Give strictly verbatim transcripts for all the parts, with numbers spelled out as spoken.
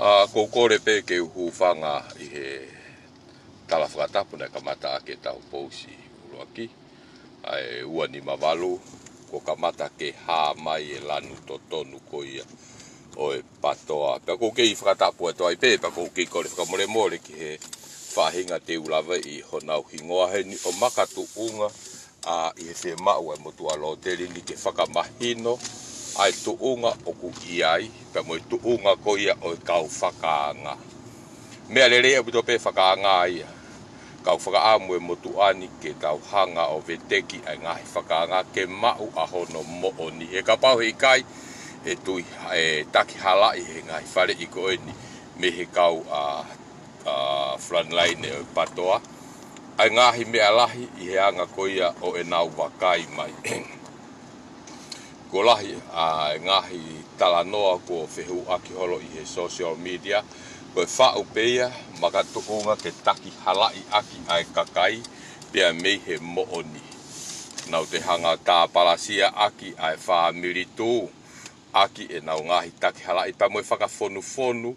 ʻA, ʻoku ou kole pē ke u hūfanga ʻi he tala fakatapu naʻe kamata ʻaki ʻetau pousi ʻuluaki, ʻa e ua nima valu, kuo kamata ke hā mai e lanu totonu ko ia ʻo e PATOA. Pea ʻoku ou kei fakatapu atu ai pē, pea ʻoku ou kei kole fakamolemole ki he faʻahinga te u lavaʻi honau hingoa heni ʻo makatuʻunga ʻa, ʻi he fiemaʻu ʻa e motuʻa lōteli ni ke fakamahino ʻa e tuʻunga ʻoku ʻi ai, pea mo e tuʻunga ko ia ʻo e kau fakaanga. Meʻa lelei ʻaupito pē fakaanga ia. Ka ʻoku fakaʻamu e motuʻa ni ke tau hanga ʻo veteki ʻa e ngaahi fakaanga ke maʻu ʻa hono moʻoni. He kapau he ʻikai, ʻe tui, ʻe takihalaʻi he ngaahi faleʻi ko eni mei he kau, ʻa, ʻa, frontline ʻo e PATOA ʻa e ngaahi meʻa lahi ʻi he anga ko ia ʻo ʻenau vakai mai. Kuo lahi ʻa e ngaahi talanoa kuo fehuʻaki holo ʻi he social media, ko e faʻu pē ia makatuʻunga ke takihalaʻi ʻaki ʻa e kakai pea mei he moʻoni. Nau toe hanga tāpalasia ʻaki ʻa e fāmili tū ʻaki ʻenau ngaahi takihalaʻi pea mo e fakafonufonu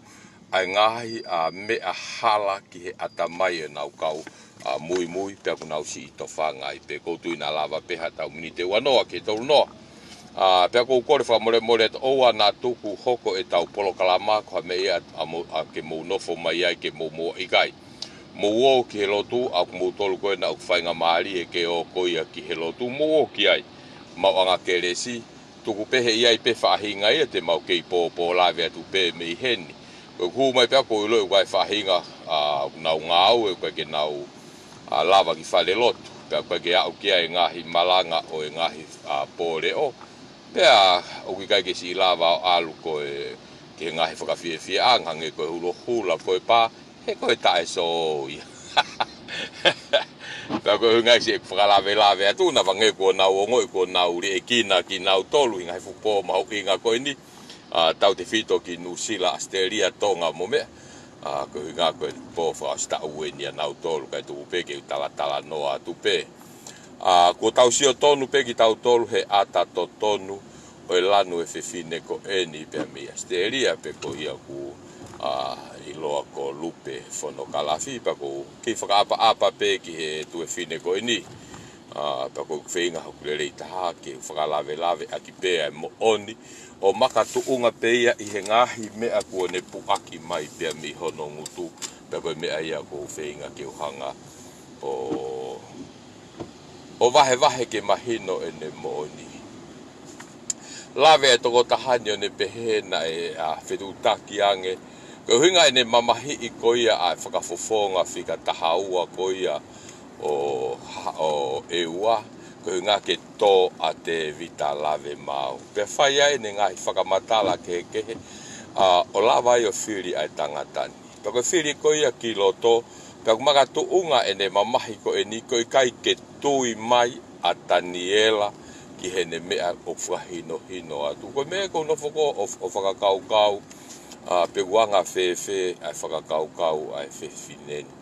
ʻa e ngaahi, ʻa, meʻa hala ki he ʻatamai ʻenau kau, ʻa, muimui pea ʻoku nau siʻi tofanga ai pē. ʻOku ou tui naʻa lava pē haʻatau miniti ʻe ua noa ki he tolu noa. ʻA, pea ʻoku ou kole fakamolemole atu ʻoua naʻa tuku hoko ʻetau polokalama ko ha meʻa ia ʻa mou, ʻa, ke mou nofo mai ai ke mou, mou ʻikai. Mou ō ki he lotu, ʻa, ʻoku mou tolu ko ena ʻoku faingamālie ke ō ko ia ki he lotu, mou ō ki ai. Maʻuʻanga kelesi, tuku pē he ʻi ai pē faʻahinga ia te mau kei pōpō lave atu pē mei heni. Ko e hū mai pea ʻoku ou ʻiloʻi ʻoku ʻi ai faʻahinga, ʻa, ʻoku nau ngāue, ʻoku ʻikai ke nau, ʻa, lava ki fale lotu. Pea ʻoku ʻikai ke aʻu ki ai e ngaahi malanga ʻo e ngaahi, ʻa, pōleʻo. Pea ʻoku ʻikai ke siʻi lava ʻo ʻalu ko e, ki he ngaahi fakafiefiaʻanga hangē ko e hulohula, ko e pā, he ko e taʻe sō ia. Pea ko e ʻuhinga ia ʻeku fakalavelave atu, naʻa hangē kuo nau ongoʻi kuo nau liʻekina kinautolu ʻi he ngaahi fuʻu pō mahuʻinga ko eni, ʻa, tautefito ki Nuʻusila, ʻAositelēlia, Tonga mo meʻa. ʻA, ko e ʻuhinga ko e pō fakaʻosi taʻu eni ʻanautolu, kae tuku pē ke u talatalanoa atu pē. ʻA, kuo tau sio tonu pē kitautolu he ʻata totonu ʻo e lanu ʻo e fefine ko eni pea mei ʻAositelēlia pē ko ia ʻoku, ʻa, ʻiloa ko Lupe Fonokalafi, pea ʻoku ou kei fakaʻapaʻapa pē ki he tuofefine ko eni. ʻA, pea ʻoku ou feinga hoku lelei taha ke fakalavelave ʻaki pē ʻa e moʻoni ʻo makatuʻunga pē ia ʻi he ngaahi meʻa kuo ne puʻaki mai pea mei hono ngutu, pea ko e meʻa ia ʻoku ou feinga ke u hanga ʻo ʻo vahevahe ke mahino ʻene moʻoni. Lave e tokotaha ni ʻo ne pehē naʻe, ʻa, fetuʻutaki ange. Ko e ʻuhinga ʻene mamahiʻi ko ia ʻa e fakafofonga fika taha ua ko ia ʻo, ʻo ʻEua, ko e ʻuhinga ke tō ʻa Tēvita Lavemaau. Pea fai ai ʻene ngaahi fakamatala kehekehe, ʻa, ʻo lava ai ʻo fili ʻa e tangata ni. Pea ko e fili ko ia ki loto, pea ʻoku makatuʻunga ʻene mamahi ko eni ko e ʻikai ke tui mai ʻa Taniela ki heʻene meʻa ʻoku fakahinohino atu. Ko e meʻa ʻoku ou nofo ʻo, ʻo fakakaukau, ʻa, pe ʻoku anga fēfē ʻa e fakakaukau ʻa e fefine ni.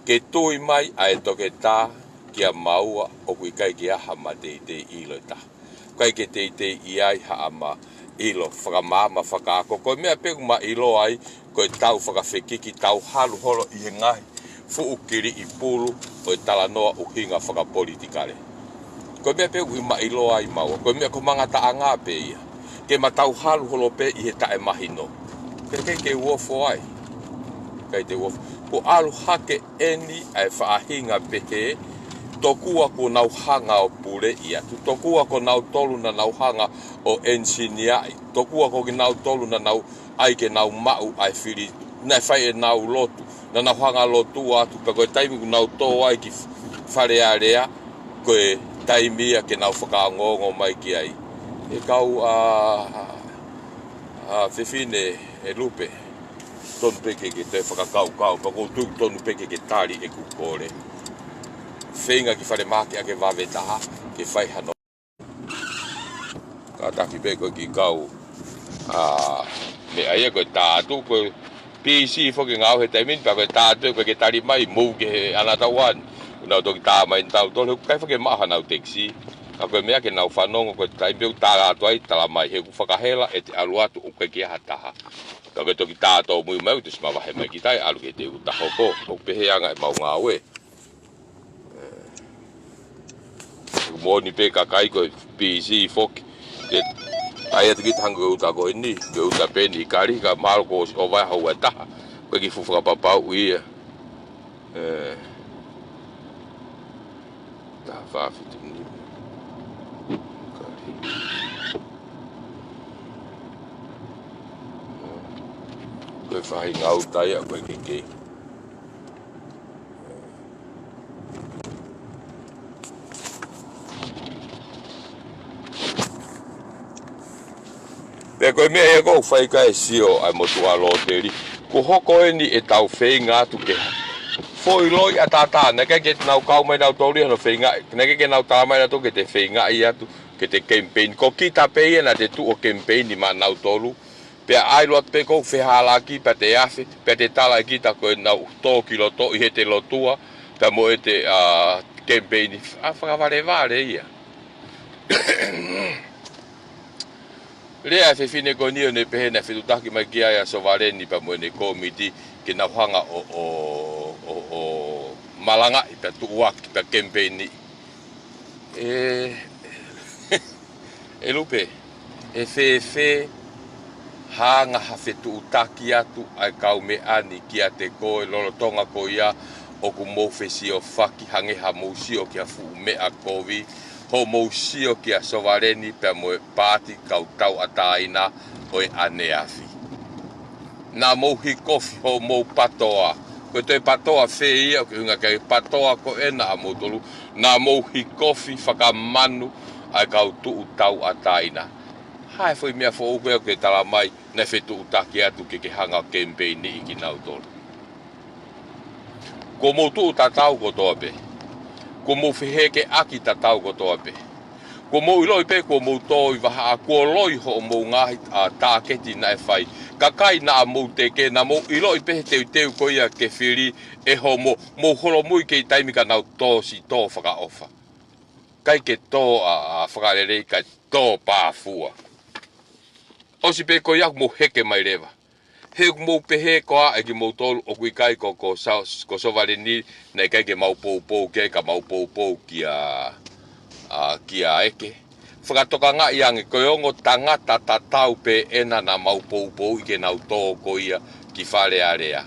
Ke tui mai ʻa e toketā kia maua ʻoku ʻikai ke ʻi ai ha mateitei ʻilo ʻe taha. ʻIkai ke teitei ʻi ai haʻama ʻilo fakamaama fakaako. Ko e meʻa pē ʻoku ma ʻilo ai, ko e tau fakafekiki, tau halu holo ʻi he ngaahi fuʻu kiliʻi pulu ʻo e talanoa ʻuhinga fakapolitikale. Ko e meʻa pē ʻoku ma ʻilo ai maua, ko e meʻa ko e mangataʻanga pē ia. Ke ma tau halu holo pē ʻi he taʻemahino. Pea ʻikai ke u ofo ai. ʻIkai te u ofo. Kuo ʻalu hake eni ʻa e faʻahinga pehē, tokua kuo nau hanga ʻo puleʻi atu, tokua ko nautolu naʻa nau hanga ʻo ʻenisiniaʻi, tokua ko kinautolu naʻa nau ʻai ke nau maʻu ʻa e fili, naʻe fai ʻenau lotu, naʻa nau hanga lotua atu, pea ko e taimi kuo nau tō ai ki Fale Alea, ko e taimi ia ke nau fakaongoongo mai ki ai. ʻE kau, ʻa, ʻa, fefine ʻe Lupe, tonu pē ke ke toe fakakaukau, pea ʻoku ou tui tonu pē ke ke tali ʻeku kole. Feinga ki falemahaki ʻa ke vave taha, ke fai hano. Kātaki pē ko e kiʻi kau, ʻa, meʻa ia ko e tā atu, ko e pīsī foki ngāue he taimi ni, pea ko e tā atu ko e ke tali mai, mou ki he ʻanatauan. Kuo nau toki tā mai nautolu, he ʻoku ʻikai foki ke maʻu hanau tekisi. Ka ko e meʻa ke nau fanongo, ko e taimi ʻoku tala atu ai, tala mai he ʻoku fakahela ʻete ʻalu atu ʻoku ʻikai ke ʻi ai ha taha. Ka ko e toki tā tōmui mai ʻoku te ʻosi mavahe mai kita ʻe ʻalu ki he teu taha hoko, ʻoku pehē ʻa e ngaahi maʻu ngāue. Moʻoni pē kakai ko e busy foki. Ke ʻai atu kita hangē ko e uta ko eni, ko e uta pē eni ʻi kali, ka mahalo kuo ʻosi ʻova houa ʻe taha. Ko e kiʻi fuʻu fakapapauʻi ia. ʻE, taha fā fitu nima. Kali. Ko e faʻahinga uta ia, ko e kekei. Pea ko e meʻa ia ʻoku fai ki ai e sio ʻa e motuʻa lōteli. Kuo hoko eni ʻetau feinga atu ke foʻi loi ʻataʻatā, naʻe ʻikai ke nau kau mai nautolu ia hono feinga, naʻe ʻikai ke nau tala mai nautolu ke te feingaʻi atu, ke te kemipeini. Ko kita pē ia naʻa te tuʻu ʻo kemipeini maʻanautolu. Pea ʻai loa pē ʻoku fehālaaki, pea te afe, pea te tala ʻe kita ko ʻenau tō ki loto ʻi heʻete lotua, pea mo ʻete, ʻa, kemipeini, ʻa, fakavalevale ia. Lea e fefine ko eni ʻo ne pehē naʻe fetuʻutaki mai ki ai ʻa Sovaleni pea mo ʻene kōmiti ke nau hanga ʻo, ʻo, ʻo, ʻo malangaʻi pea tuʻuaki pea kemipeini. ʻE, ʻe Lupe, ʻe fēfē hanga ha fetuʻutaki atu ʻa e kaumeʻa ni kiate koe lolotonga ko ia ʻoku mou fesiofaki hangē ha mou sio ki ha fuʻu meʻa kovi, hoʻomou sio kia Sovaleni pea mo e paati kau tauʻatāina ʻo e ʻaneafi. Naʻa mou hikofi hoʻomou patoa. Ko e toe patoa fē ia, ʻoku ʻuhinga ki he patoa ko ena ʻa moutolu. Naʻa mou hikofi fakamanu ʻa e kau tuʻu tauʻatāina. Hā e foʻi meʻa foʻou ko ē ʻoku ke tala mai, naʻe fetuʻutaki atu ke ke hanga ʻo kemipeiniʻi kinautolu. Kuo mou tuʻu tatau kotoa pē. Kuo mou fehekeʻaki tatau kotoa pē. Kuo mou ʻiloʻi pē, kuo mou tō ʻi vahaʻa, kuo loi hoʻomou ngaahi, ʻa, tāketi naʻe fai. Kakai naʻa mou teke, naʻa mou ʻiloʻi pē he teuteu ko ia ke fili ʻe hoʻomou, mou holomui kei taimi ka nau tō si tō fakaʻofa. ʻIkai ke tō, ʻa, ʻa, fakalelei, kae tō pāfua. ʻOsi pē ko ia ʻoku mou heke mai leva. He ʻoku mou pehē koā ʻe kimoutolu ʻoku ʻikai ko, ko Sa-, ko Sovaleni naʻe ʻikai ke mau poupou ki ai ka mau poupou kia, ʻa, kia ʻEke. Fakatokangaʻi ange ko e ongo tangata tatau pē ena naʻa mau poupouʻi ke nau tō ko ia ki Fale Alea.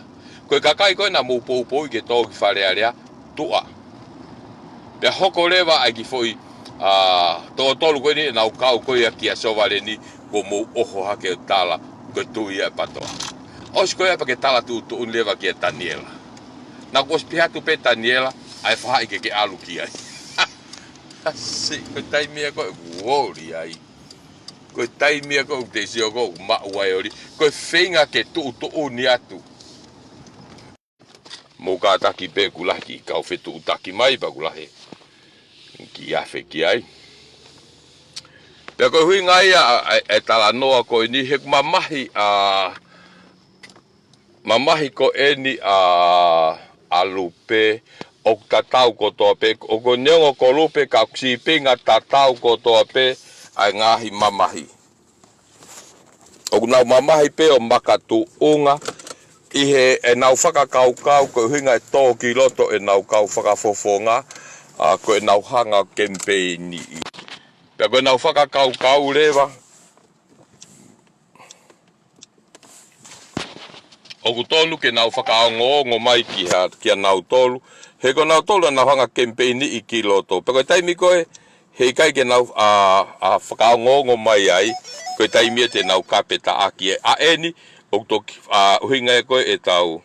Ko e kakai ko ē naʻa mou poupouʻi ke tō ki Fale Alea, tuʻa. Pea hoko leva ʻa e kiʻi foʻi, ʻa, toko tolu ko eni ʻenau kau ko ia kia Sovaleni, kuo mou ʻoho hake ʻo tala, ko e tuʻi ia ʻa e patoa. ʻOsi ko ia pea ke tala tuʻutuʻuni leva kia Taniela. Naʻa kuo ʻosi pehē atu pē Taniela, ʻa e faʻahi ke ke ʻalu ki ai. Kasi, ko e taimi ia ko ē ʻoku oli ai. Ko e taimi ia ko ē ʻoku te sio ko ē ʻoku maʻu ai oli. Ko e feinga ke tuʻutuʻuni atu. Mou kātaki pē ʻoku lahi e kiʻi kau fetuʻutaki mai pea ʻoku lahi e kiʻi afe ki ai. Pea ko e ʻuhinga ia ʻa, ʻa, ʻa e talanoa ko eni he ʻoku mamahi ʻa, mamahi ko eni ʻa, ʻa Lupe ʻoku tatau kotoa pē, ʻoku neongo ko Lupe ka ʻoku sīpinga tatau kotoa pē ʻa e ngaahi mamahi. ʻOku nau mamahi pē ʻo makatuʻunga ʻi heʻenau fakakaukau ko e ʻuhinga e tō ki loto ʻenau kau fakafofonga, ʻa, ko ʻenau hanga kemipeiniʻi. Pea ko ʻenau fakakaukau leva, ʻoku tonu ke nau fakaongoongo mai ki ha, kia nautolu, he ko nautolu naʻa nau hanga kemipeiniʻi ki loto. Pea ko e taimi ko ē, he ʻikai ke nau, ʻa, ʻa, fakaongoongo mai ai, ko e taimi ia te nau kapetaʻaki ē. ʻA eni, ʻoku toki, ʻa, ʻuhinga ia ko ē ʻetau.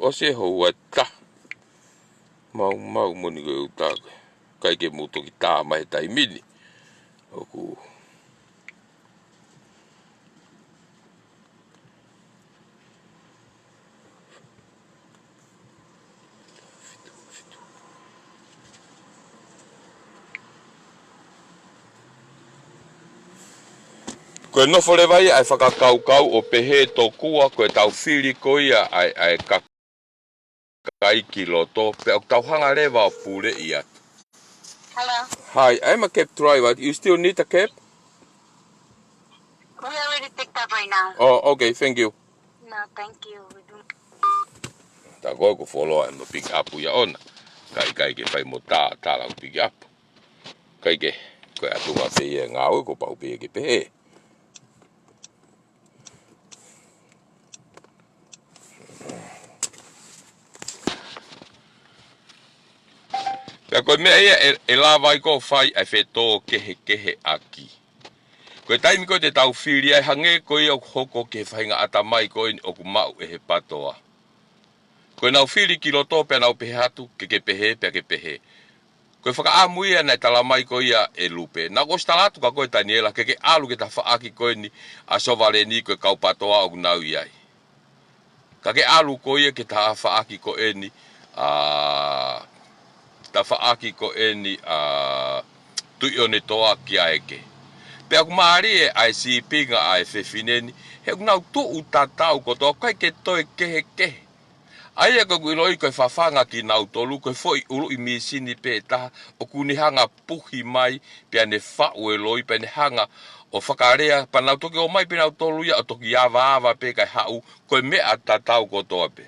ʻOsi e houa ʻe taha. Maumau moʻoni ko e uta ko ē. ʻIkai ke mou toki tā mai he taimi ni. ʻOku Ko e nofo leva ia ʻa e fakakaukau ʻo pehē tokua ko ʻetau fili ko ia ʻa e, ʻa e ka kai ki loto, pea ʻoku tau hanga leva ʻo puleʻi atu. Hello. Hi, I'm a cab driver. You still need a cab? We already picked up right now. Oh, okay, thank you. No, thank you. We do. Tā ko ē ʻoku fuoloa ʻema pick up ia ʻona. Ka ʻikai ke fai mo tā, tā lau pick up. ʻIkai ke, ko e ʻatu pē ia ngāue kuo pau pē ke pehē. Pea ko e meʻa ia ʻe, ʻe lava ai ko ē ʻo fai ʻa e fetōkehekeheʻaki. Ko e taimi ko ē te tau fili ai hangē ko ia ʻoku hoko ki he faʻahinga ʻatamai ko eni ʻoku maʻu ʻe he PATOA. Ko ʻenau fili ki loto pea nau pehē atu, ke ke pehē, pea ke pehē. Ko e fakaʻamu ia naʻe talamai ko ia ʻe Lupe. Naʻá ku ʻosi tala atu kia koe Taniela, ke ke ʻalu ki he tafaʻaki ko eni ʻa Sovaleni ko e kau PATOA ʻoku nau ʻi ai. Ka ke ʻalu ko ia ki he tafaʻaki ko eni, ʻa, tafaʻaki ko eni, ʻa, Tuʻiʻonetoa kia eke. Pea ʻoku mālie ʻa e sīpinga ʻa e fefine ni, he ʻoku nau tuʻu tatau kotoa, ʻikai ke toe kehekehe. ʻA ia ko ʻeku ʻiloʻi ko e fafanga kinautolu, ko e foʻi ʻuluʻi mīsini pē taha, ʻoku ne hanga puhi mai, pea ne faʻu e loi, pea ne hanga ʻo fakalea, pea nau toki ō mai pē nautolu ia, ʻo toki avaava pē kae haʻu, ko e meʻa tatau kotoa pē.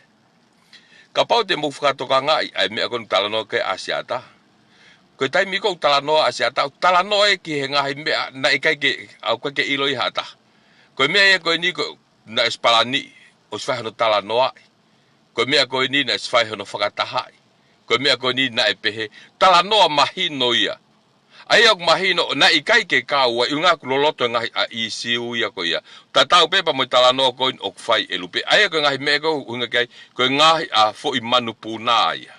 Kapau te mou fakatokangaʻi, ʻa e meʻa ko eni talanoa ki ai ʻa Siata. Ko e taimi ko ē talanoa ʻa Siata, talanoa ē ki he ngaahi meʻa, naʻe ʻikai ke, ʻoku ʻikai ke ʻiloʻi ha taha. Ko e meʻa ia ko eni ko, naʻe ʻosi palani, ʻosi fai hono talanoaʻi. Ko e meʻa ko eni naʻe ʻosi fai hono fakatahaʻi. Ko e meʻa ko eni naʻe pehē, talanoa mahino ia. ʻA ia ʻoku mahino, naʻe ʻikai ke kau ai, ʻuhinga ʻoku loloto e ngaahi ʻa ʻīsiu ia ko ia. Tatau pē pea mo e talanoa ko eni ʻoku fai ʻe Lupe. ʻA ia ko e ngaahi meʻa ko ē ʻuhinga ki ai, ko e ngaahi ʻa foʻi manupuna ia.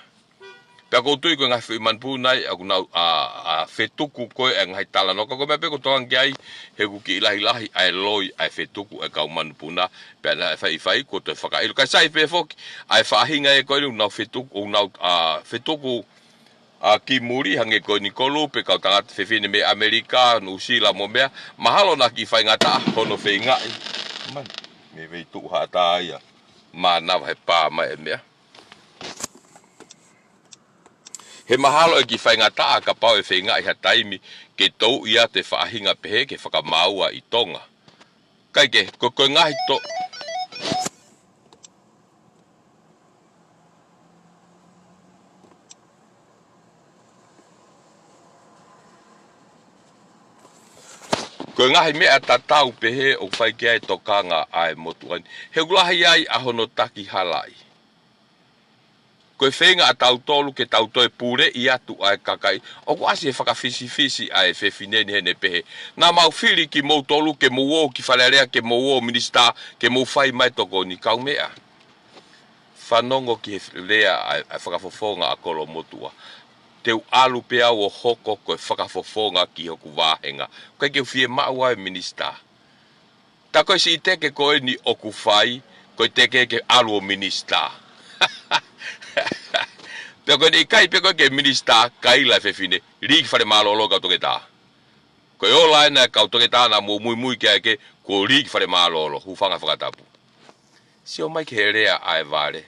Pea ʻoku ou tui ko e ngaahi foʻi manupuna ia, ʻoku nau ʻa, ʻa fetuku ko ē ʻa e ngaahi talanoa. Ka ko e meʻa pē ʻoku ou tokanga ki ai, he ʻoku kiʻi lahilahi ʻa e loi ʻa e fetuku ʻa e kau manupuna. Pea naʻe faifai kuo toe fakaʻilo. Kae sai pē foki, ʻa e faʻahinga ē ko eni ʻoku nau fetuku, ʻoku nau ʻa fetuku ʻa ki muli hangē ko eni ko Lupe, kau tangata fefine mei ʻAmelika, Nuʻusila mo e meʻa, mahalo naʻa kiʻi faingataʻa hono feingaʻi. Man, mei vei tuʻu haʻatā ia. Mānava he pā mai e meʻa. He mahalo ʻe kiʻi faingataʻa kapau ʻe feingaʻi ha taimi ke touʻi atu e faʻahinga pehē ke fakamaau ʻi Tonga. ʻIkai ke, ko, ko e ngaahi to-, ko e ngaahi meʻa tatau pehē ʻoku fai ki ai e tokanga ʻa e motuʻa ni. He ʻoku lahi ai ʻa hono takihalaʻi. Ko e feinga ʻa tautolu ke tau toe puleʻi atu ʻa e kakai. ʻOku ʻasi he fakafisifisi ʻa e fefine ni heʻene pehē, naʻa mau fili kimoutolu ke mou ō ki Fale Alea, ke mou ō minisitā, ke mou fai mai tokoni, kaumeʻa. Fanongo ki he lea ʻa e, ʻa e fakafofonga ʻa Kolomotuʻa. Te u ʻalu pē au ʻo hoko ko e fakafofonga ki hoku vāhenga. ʻIkai ke u fiemaʻu au e minisitā. Tā ko e siʻi teke ko eni ʻoku fai, ko e teke ke ʻalu ʻo minisitā. Pea ko eni ʻikai pē ko ē ke minisitā, kaila e fefine, lī ki fale mālōlō kau toketā. Ko e ola ena e kau toketā naʻa mou muimui ki ai ke, kuo lī ki fale mālōlō, hūfanga he fakatapu. Sio mai ki he lea ʻa e vale.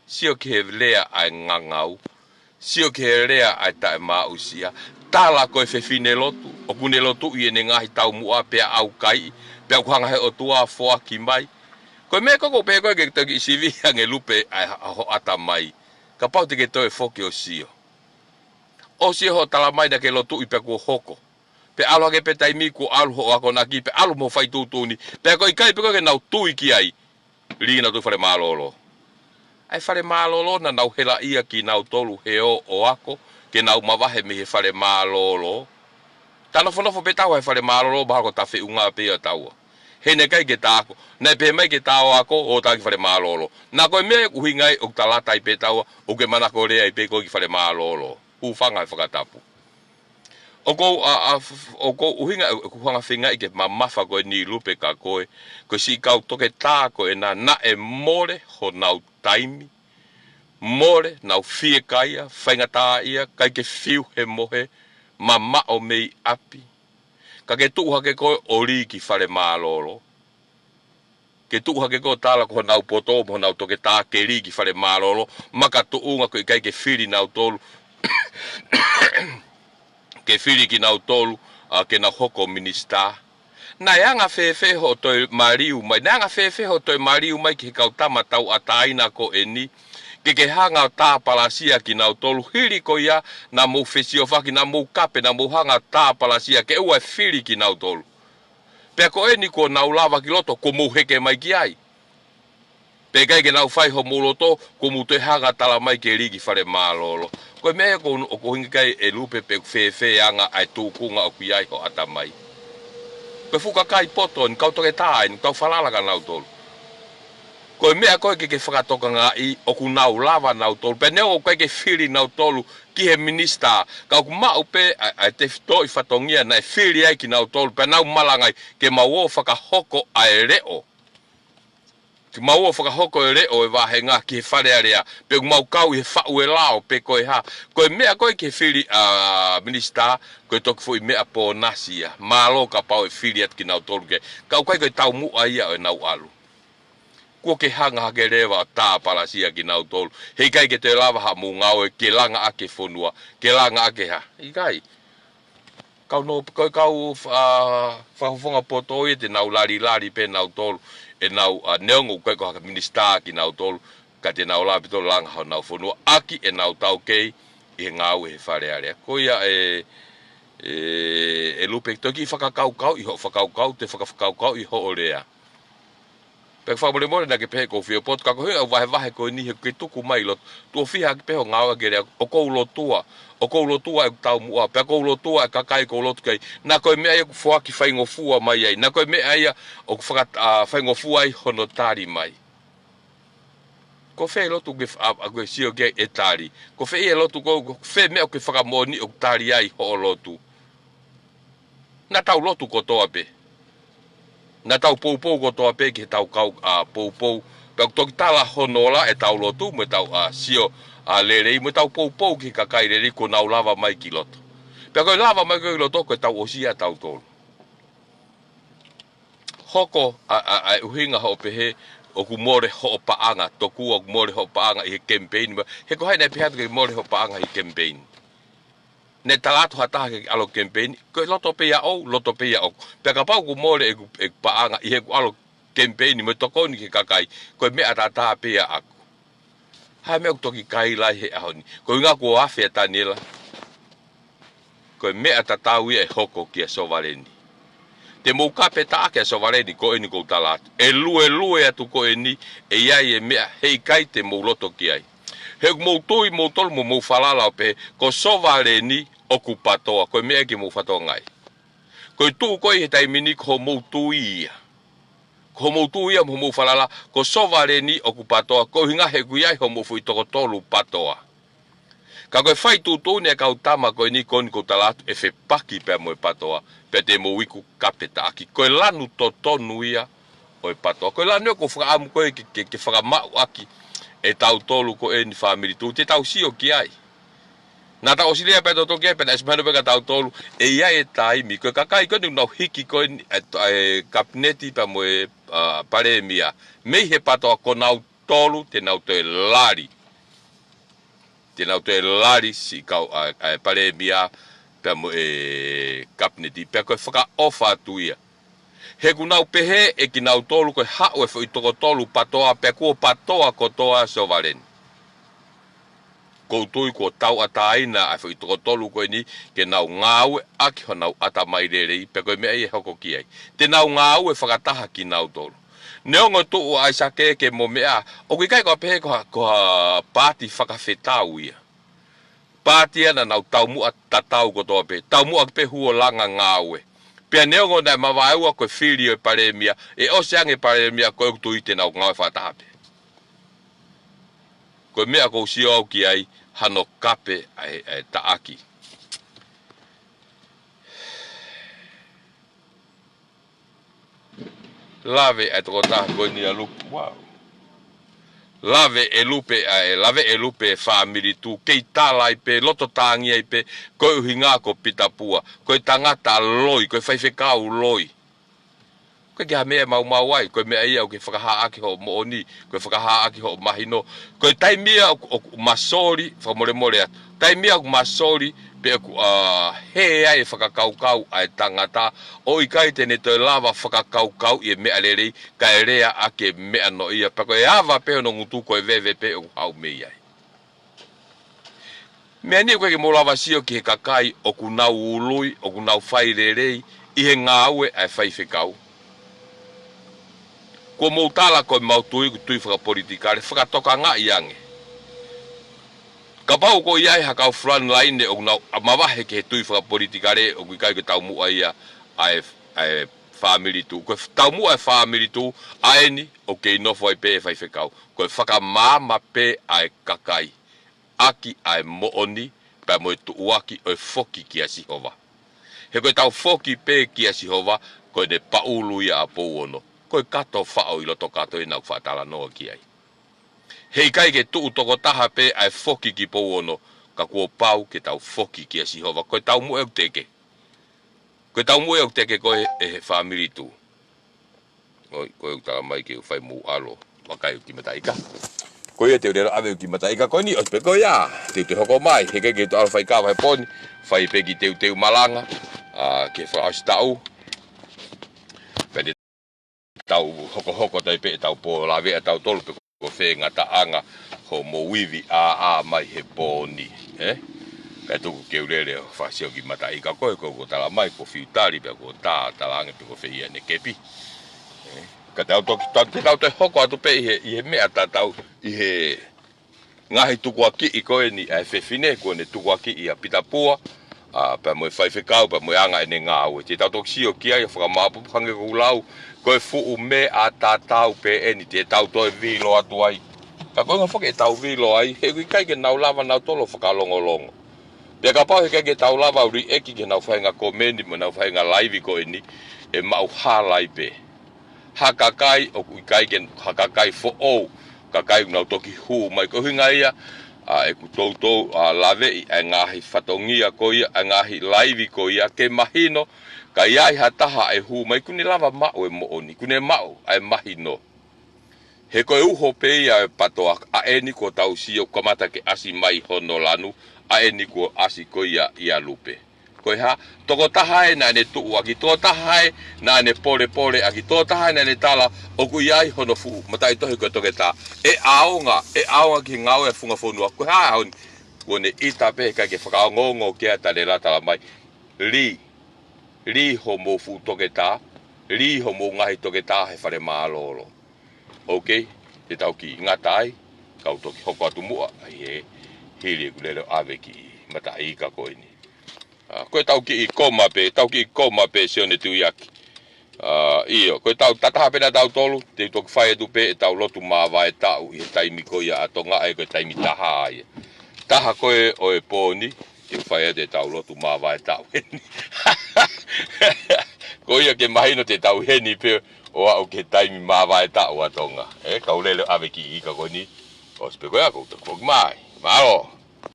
Sio ki he lea ʻa e ngangau. Sio ki he lea ʻa e taʻemāʻusia. Tala ko e fefine lotu. ʻOku ne lotuʻi ʻene ngaahi taumuʻa pea ʻaukai. Pea ʻoku hanga he ʻOtua ʻo foaki mai. Ko e meʻa ko ē ʻoku ou pehē ko ē ke toki sivi ange Lupe ʻa e, ʻa ho ʻatamai. Kapau te ke toe foki ʻo sio. ʻO sio hoʻo talamai naʻa ke lotuʻi pea kuo hoko. Pea ʻalu hake pē taimi kuo ʻalu hoʻo akonaki, pea ʻalu mo e fai tuʻutuʻuni. Pea ko e ʻikai pē ko ē ke nau tui ki ai. Lī nautolu ki fale mālōlō. ʻA e fale mālōlō naʻa nau helaʻia kinautolu he ō ʻo ako, ke nau mavahe mei he fale mālōlō. Tā nofonofo pē taua he fale mālōlō, mahalo ko e tā feʻunga pē ia ʻa taua. He naʻe ʻikai ke tā ako. Naʻe pehē mai ke tā ō ako, ō tā ki fale mālōlō. Naʻa ko e meʻa ʻuhinga ia ʻoku tala atu ai pē taua, ʻoku ke manako lea ai pē koe ki fale mālōlō. Hūfanga he fakatapu. ʻOku ou, ʻa, ʻa, f-, ʻoku ou ʻuhinga, ʻoku ou hanga feingaʻi ke mamafa ko eni Lupe kia koe, ko e siʻi kau toketā ko ena naʻe mole honau taimi, mole, nau fiekaia, faingataʻaʻia, ʻikai ke fiu he mohe, mamaʻo mei ʻapi. Ka ke tuʻu hake koe ʻo lī ki fale mālōlō. ke tuʻu hake ko e tala ko honau poto mo honau toketā ke lī ki fale mālōlō, makatuʻunga ko e ʻikai ke fili nautolu, ke fili kinautolu, ʻa, ke nau hoko minisitā. Naʻe anga fēfē hoʻo toe maliu mai, naʻe anga fēfē hoʻo toe maliu mai ki he kau tama tauʻatāina ko eni, ke ke hanga ʻo tāpalasia kinautolu, hili ko ia naʻa mou fesiofaki, naʻa mou kape, naʻa mou hanga ʻo tāpalasia, ke ʻoua ʻe fili kinautolu. Pea ko eni kuo nau lava ki loto, kuo mou heke mai ki ai. Pea ʻikai ke nau fai homou loto, kuo mou toe hanga ʻo tala mai ke lī ki fale mālōlō. Ko e meʻa ia ʻoku, ʻoku ʻuhinga ki ai ʻe Lupe pe ʻoku fēfē anga ʻa e tūkunga ʻoku ʻi ai ho ʻatamai. Ko e fuʻu kakai poto ni, kau toketā eni, tau falala kia nautolu. Ko e meʻa ko ē ke ke fakatokangaʻi, ʻoku nau lava nautolu. Pea neongo ʻoku ʻikai ke fili nautolu ki he minisitā, ka ʻoku maʻu pē ʻa, ʻa e tefitoʻi fatongia naʻe fili ai kinautolu, pea nau malangaʻi ke mau ō fakahoko ʻa e leʻo. Ke mau ō fakahoko e leʻo e vāhenga ki he Fale Alea, pe ʻoku mau kau ʻi he faʻu e lao, pe ko e hā. Ko e meʻa ko ē ki he fili ʻa minisitā, ko e toki foʻi meʻa pōnasi ia. Mālō kapau ʻe fili atu kinautolu ke. Ka ʻoku ʻikai ko e taumuʻa ia ʻo ʻenau ʻalu. Kuo ke hanga hake leva ʻo tāpalasia kinautolu. He ʻikai ke toe lava haʻamou ngāue ke langa ʻaki e fonua, ke langa ʻaki e hā. ʻIkai. Kau no, ko e kau, ʻa, fakafofonga poto ia te nau lali lali pē nautolu, ʻenau, ʻa, neongo ʻoku ʻikai ko ha minisitā kinautolu, ka te nau lava pē ʻo langa honau fonua, ʻaki ʻenau taukei ʻi he ngāue he Fale Alea. Ko ia ʻe, ʻe, ʻe Lupe, toki fakakaukauʻi hoʻo fakakaukau, toe fakafakakaukauʻi hoʻo lea. Pea fakamolemole naʻa ke pehē ʻoku ou fie poto, ka ko e ʻuhinga ʻeku vahevahe ko eni he ʻoku ke tuku mai ʻi loto. Tuʻo fiha hake pē hoʻo ngāue ke lea, ʻoku ou lotua, ʻoku ou lotua ʻeku taumuʻa, pea ʻoku ou lotua e kakai ʻoku ou lotu ki ai. Naʻa ko e meʻa ia ʻoku foaki faingofua mai ai, naʻa ko e meʻa ia ʻoku faka-, ʻa, faingofua ai hono tali mai. Ko fē lotu ke f-, ʻa, ʻa, ke sio ki ai e tali. Ko fē ia lotu ko, ko fē meʻa ʻoku ke fakamoʻoni ʻoku tali ai hoʻo lotu. Naʻa tau lotu kotoa pē. Naʻa tau poupou kotoa pē ki he tau kau, ʻa, poupou. Pea ʻoku toki tala hono ola ʻetau lotu mo ʻetau, ʻa, sio, ʻa, lelei mo ʻetau poupou ki he kakai lelei kuo nau lava mai ki loto. Pea ko e lava mai ko ē ki loto ko e tau ʻosi ia ʻa tautolu. Hoko ʻa, ʻa, ʻa e ʻuhinga hoʻo pehē ʻoku mole hoʻo paʻanga, tokua ʻoku mole hoʻo paʻanga ʻi he kemipeini, ma, he ko hai naʻe pehē atu ke mole hoʻo paʻanga ʻi he kemipeini. Naʻe tala atu ha taha ke ʻalu kemipeini, ko e loto pē ia ʻoʻou, loto pē ia ʻoʻoku. Pea kapau ʻoku mole ʻeku, ʻeku paʻanga ʻi heʻeku ʻalu kemipeini mo e tokoni ki he kakai, ko e meʻa ʻataʻatā pē ia ʻaʻaku. Hā e meʻa ʻoku toki kaila ai he ʻaho ni. Ko e ʻuhinga kuo afe ʻa Taniela. Ko e meʻa tatau ia ʻe hoko kia Sovaleni. Te mou kape taʻaki ʻa Sovaleni ko eni ʻoku ou tala atu. ʻE luelue atu ko eni, ʻe ʻi ai e meʻa heʻikai te mou loto ki ai. He ʻoku mou tui moutolu mo mou falala ʻo pehē, ko Sovaleni ʻoku PATOA, ko e meʻa ke mou fakatokangaʻi. Ko e tuʻu ko ē he taimi ni ko hoʻomou tui ia. Ko hoʻomou tui ia mo hoʻomou falala, ko Sovaleni ʻoku PATOA, ko e ʻuhinga he ʻoku ʻi ai hoʻomou foʻi toko tolu PATOA. Ka ko e fai tuʻutuʻuni ʻa e kau tama ko eni ko eni ʻoku ou tala atu ʻe fepaki pea mo e PATOA, pea te mou iku kape taʻaki. Ko e lanu totonu ia ʻo e PATOA. Ko e lanu ʻoku ou fakaʻamu ko ē ke, ke, ke fakamaʻu ʻaki ʻe tautolu ko eni fāmili tuʻu, te tau sio ki ai. Naʻa tau ʻosi lea pea tau toki ai, pea naʻe ʻosi mahino pē kia tautolu, ʻe ʻi ai e taimi. Ko e kakai ko eni ʻoku nau hiki ko eni, ʻa e, ʻa e kapineti pea mo e, ʻa, palēmia. Mei he PATOA ko nautolu, te nau toe lali. Te nau toe lali siʻi kau ʻa, ʻa e palēmia pea mo e kapineti. Pea ko e fakaʻofa atu ia. He ʻoku nau pehē ʻe kinautolu ko e haʻu e foʻi toko tolu PATOA pea kuo PATOA kotoa Sovaleni. ʻOku ou tui kuo tauʻatāina ʻa e foʻi toko tolu ko eni ke nau ngāue ʻaki honau ʻatamai lelei pea ko e meʻa ia ʻe hoko ki ai. Te nau ngāue fakataha kinautolu. Neongo tuʻu ʻa ʻAisake ke mo meʻa, ʻoku ʻikai ko ha pehē ko ha, ko ha paati fakafetau ia. Paati ia naʻa nau taumuʻa tatau kotoa pē, taumuʻa pē huo langa ngāue. Pea neongo naʻe mavaeua ko e fili ʻo e palēmia, ʻe ʻosi ange palēmia ko ʻeku tui te nau ngāue fakataha pē. Ko e meʻa ʻoku ou sio au ki ai, hano kape ʻa e, ʻa e taʻaki. Lave ʻa e tokotaha ko eni ʻa Lupe. Wow. Lave ʻe Lupe ʻa e, lave ʻe Lupe fāmili tuʻu, kei tala ai pē, loto tāngia ai pē, ko e ʻuhinga ko Pita Pua, ko e tangata loi, ko e faifekau loi. Ko e ke ha meʻa maumau ai, ko e meʻa ia ʻoku ke fakahā ʻaki hoʻo moʻoni, ko e fakahā ʻaki hoʻo mahino. Ko e taimi ia ʻoku, ʻoku masoli, fakamolemole atu. Taimi ia ʻoku masoli, pe ʻoku, ā, hē ai e fakakaukau ʻa e tangata, ʻo ʻikai te ne toe lava fakakaukau ʻi he meʻa lelei, kae lea ʻaki e meʻa noaʻia. Pea ko e ava pē hono ngutu ko e veve pē ʻoku haʻu mei ai. Meʻa ni ʻoku ʻikai ke mou lava sio ki he kakai ʻoku nau ului, ʻoku nau fai lelei ʻi he ngāue ʻa e faifekau. Kuo mou tala ko e mau tui, ko e tui fakapolitikale, fakatokangaʻi ange. Kapau ko ia ʻi ha kau front line ʻoku nau mavahe ki he tui fakapolitikale ʻoku ʻikai ko e taumuʻa ia ʻa e, ʻa e fāmili tuʻu. Ko e taumuʻa e fāmili tuʻu, ʻa eni ʻoku kei nofo ai pē e faifekau. Ko e fakamaama pē ʻa e kakai ʻaki ʻa e moʻoni, pea mo e tuʻuaki ʻo e foki kia Sihova. He ko e tau foki pē kia Sihova, ko ʻene paʻulu ia ʻa Pouono. Ko e kato faʻo ʻi loto kato ʻena ʻoku faʻa talanoa ki ai. He ʻikai ke tuʻu tokotaha pē ʻa e foki ki Pouono, ka kuo pau ke tau foki kia Sihova. Ko e taumuʻa ʻoku teke. Ko e taumuʻa ʻoku teke ko e, ʻe he fāmili tuʻu. ʻOi, ko e ʻoku tala mai ke u fai mou ʻalu, vakai ki Mataʻika. Ko ia te u lele ʻave ki Mataʻika, ko eni ʻosi pē ko ia. Te u toe hoko mai, he ʻikai ke toe ʻalu fai kava he pō ni, fai pē kiʻi teuteu malanga, ā, ke fakaʻosi taʻu. Pea te tau hokohoko tai pē ʻetau pō laveʻi ʻa tautolu pe ko fē ngataʻanga hoʻomou ivi ʻāʻā mai he pō ni, ē? Kae tuku ke u lele ʻo fakasio ki Mataʻika ko e, ko e, ko e tala mai, ko fiu tali, pea ko tā tala ange pe ko fē ia ʻene kepi. Ē? Ka tau toki, tau, te tau toe hoko atu pē ʻi he, ʻi he meʻa tatau, ʻi he ngaahi tukuakiʻi ko eni ʻa e fefine, ko ʻene tukuakiʻi ʻa Pita Pua, ā, pea mo e faifekau, pea mo e anga ʻene ngāue. Te tau toki sio ki ai ʻo fakamāpupu hangē ko ʻeku lau, ko e fuʻu meʻa tatau pē eni te tau toe vilo atu ai. Ka ko e ʻuhinga foki ʻetau vilo ai, he ʻoku ʻikai ke nau lava nautolu ʻo fakalongolongo. Pea kapau he ʻikai ke tau lava ʻo liʻeki ki heʻenau faʻahinga komeni mo ʻenau faʻahinga laivi ko eni, ʻe maʻu hala ai pē. Ha kakai ʻoku ʻikai ke, ha kakai foʻou, kakai ʻoku nau toki hū mai. Ko e ʻuhinga ia, ā, ʻeku toutou, ā, laveʻi ʻa e ngaahi fatongia ko ia, ʻa e ngaahi laivi ko ia, ke mahino, ka ʻi ai ha taha ʻe hū mai, kuo ne lava maʻu e moʻoni, kuo ne maʻu ʻa e mahino. He ko e uho pē ia e patoa, ʻa eni kuo tau sio kamata ke ʻasi mai hono lanu, ʻa eni kuo ʻasi ko ia ʻia Lupe. Ko e hā, tokotaha ē naʻa ne tuʻuaki, tokotaha ē naʻa ne polepole ʻaki, tokotaha ē naʻa ne tala ʻoku ʻi ai hono fuʻu mataʻitohi ko e toketā. ʻE ʻaonga, ʻe ʻaonga ki he ngāue ʻa e funga fonua. Ko e hā ʻaho ni, kuo ne ʻita pē he ʻikai ke fakaongoongo ki ai ʻa e tala ʻe tala mai. Lī, lī hoʻomou fuʻu toketā, lī hoʻomou ngaahi toketā he fale mālōlō. Ok, te tau kiʻi ngata ai, kau toki hoko atu muʻa, ʻi he hili ʻeku lele ʻo ʻave ki Mataʻika ko eni. Ā, ko e tau kiʻi koma pē, tau kiʻi koma pē Sione Tuiaki. Ā, ʻio, ko e tau tataha pē naʻa tautolu, te u toki fai atu pē ʻetau lotu māvae taʻu ʻi he taimi ko ia ʻa Tonga ē ko e taimi taha ia. Taha ko ē ʻo e pō ni, te u fai atu ʻetau lotu māvae taʻu heni. Ko ia ke mahino te tau heni pē ʻo aʻu ki he taimi māvae taʻu ʻa Tonga. Ē, kau lele ʻo ʻave kiʻi ika ko eni, ʻosi pē ko ia kou toki foki mai. Mālō.